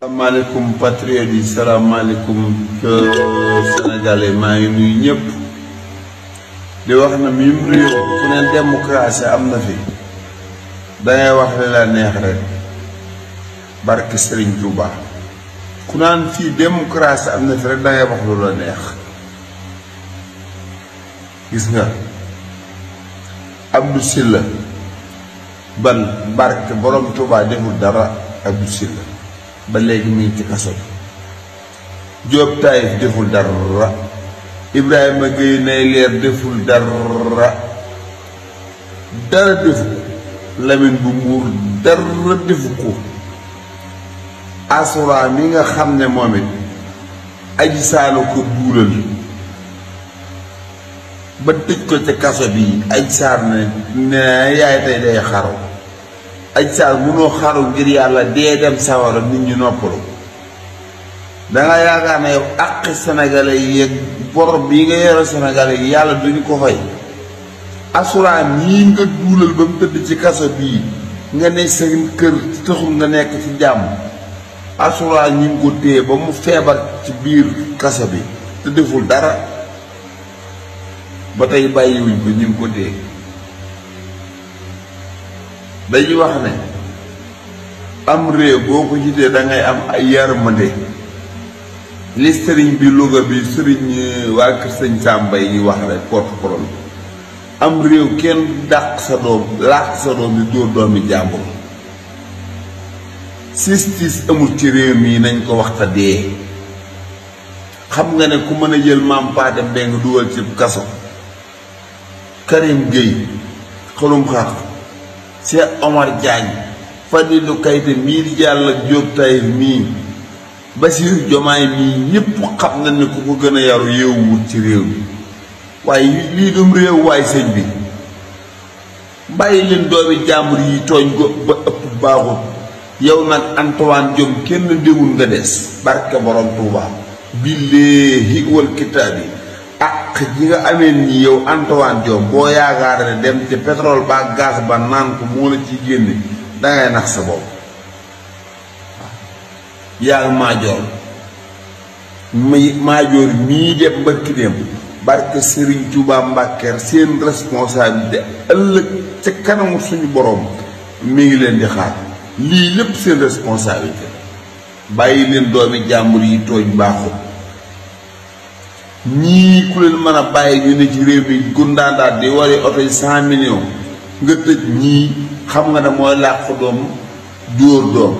Assalamualaikum patriote yi, salaamaaleykum sénégalais, maa ngi nuyu ñëpp di wax na mim réew ku ne démocratie am na fi dangay wax li la neex rek barke Serigne Touba. ku naan fii démocratie am na fi rek dangay wax lu la neex. gis nga Abdou Sylla ban barke borom Touba deful dara. Abdou Sylla ba léegi mi ngi ci kaso bi. Diop Taïf deful dara. Ibrahima Gueye nay leer deful dara defu ko. Lamine bu Mbuur dara defu ko. Asura mi nga xam ne moom it Adji Sarr ko duulal ba tëj ko ca kaso bi. Adji Sarr ne yaay tey day xaru. Adji Sarr munoo xaru ngir yàlla dee dem sawara nit ñi noppalu. danga yaakaar ne yow àqi sénégalais yi ak bor bii nga yore sénégalais yi yàlla duñu ko fay. Asura mii nga duulal ba mu tëdd ci kaso bii nga ne seen kër taxul nga nekk ci jàmm. Asura ñi ngi ko téye ba mu feebar ci biir kaso bi te deful dara ba tey bàyyiwuñ ko ñi ngi ko téye. dañuy wax ne am réew boo ko jiitee dangay am ay yërmande. li sëriñ bi Louga bi sëriñ waa kër sëñ Samba yi wax rek porte-parole am réew kenn dàq sa doom làq sa doom di dóor doomi jàmbur. justice amul ci réew mi nañ ko waxta dee. xam nga ne ku mën a jël Mame Pathé Mbeng dugal ci kaso, Karim Gueye xelum xax, Cheikh Omar Diagne, Fadilou Keïta mii di Yàlla, Diop Taïf mii, Bassirou Diomaye mii, ñépp xam na ne ku ko gën a yaru yeewuwut ci réew mi. waaye lii dum réew waay sëñ bi bàyyi leen doomi jàmbur yi tooñ ko ba ëpp baaxut. yow nag Antoine Diome kenn demul nga des barke borom Touba billaahi wal kitaabi ak ji nga amee nii yow Antoine Diome boo yaakaar ne dem ci pétrole ba gaz ba naan ko moo la ciy génne dangay nax sa bopp. yaa maajoor mii dem barki dem barke Serigne Touba Mbàkke seen responsabilité ëllëg ca kanamu suñu borom mi ngi leen di xaar. lii lépp seen responsabilité. bàyyi leen doomi jàmbur yi tooñ baaxul. ñii ku leen mën a bàyyi ñu ne ci réew mi gundaandaat di wari oto yi 100 millions nga tëj ñii xam nga ne mooy làq doom dóor doom.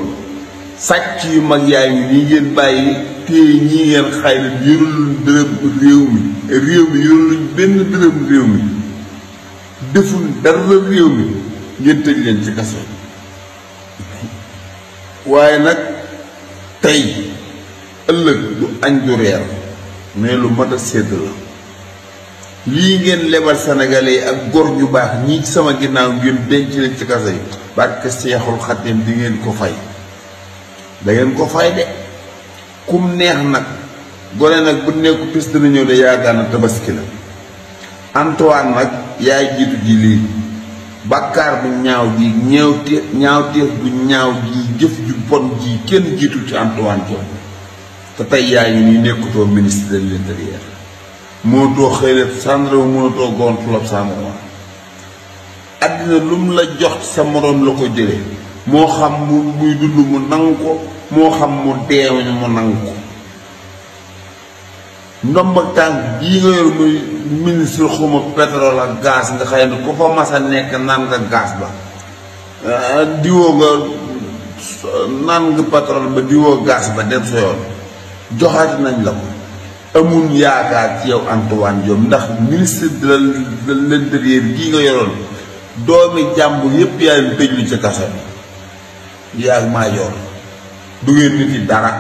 sàcc yu mag yaa ngi nii ngeen bàyyi téye ñii ngeen xay na yorul dërëm réew mi yorul benn dërëm réew mi deful dara réew mi ngeen tëj leen ci kaso. waaye nag tey ëllëg du añ du reer mais lu mat a sédd la. lii ngeen lebal sénégalais yi ak góor ñu baax ñii ci sama ginnaaw ngeen denc leen ci kaso yi barke Seexul Xadiim di ngeen ko fay. da ngeen ko fay de kum neex nag gone nag bu nekku pis dana ñëw de yaakaar na tabaski la. Antoine nag yaay jiitu ji lii bàkkaar bu ñaaw ji ñaawteef bu ñaaw ji jëf ju bon ji kenn jiitu ci Antoine Diome. te tey yaa ngi nii nekkutoo ministre de l'intérieur mënatoo xëy na gendarme mënatoo gontu lob sa morom. àddina lu mu la jox sa moroom la ko jëlee moo xam mu muy dund mu nangu ko moo xam mu deewuñu mu nangu ko. ndomba tànk bii nga yor muy ministre xuma pétrole ak gaz nga xëy na ku fa mas a nekk naan nga gaz ba diwoo nga naan nga pétrole ba diwoo gaz ba dem sa yoon joxaati nañ la ko. amul yaakaar ci yow Antoine Diome ndax ministre de l'intérieur gii nga yoroon doomi jàmbur yépp yaa ngi tëj lu ca kaso bi yaa maajoor du ngeen nit yi dara.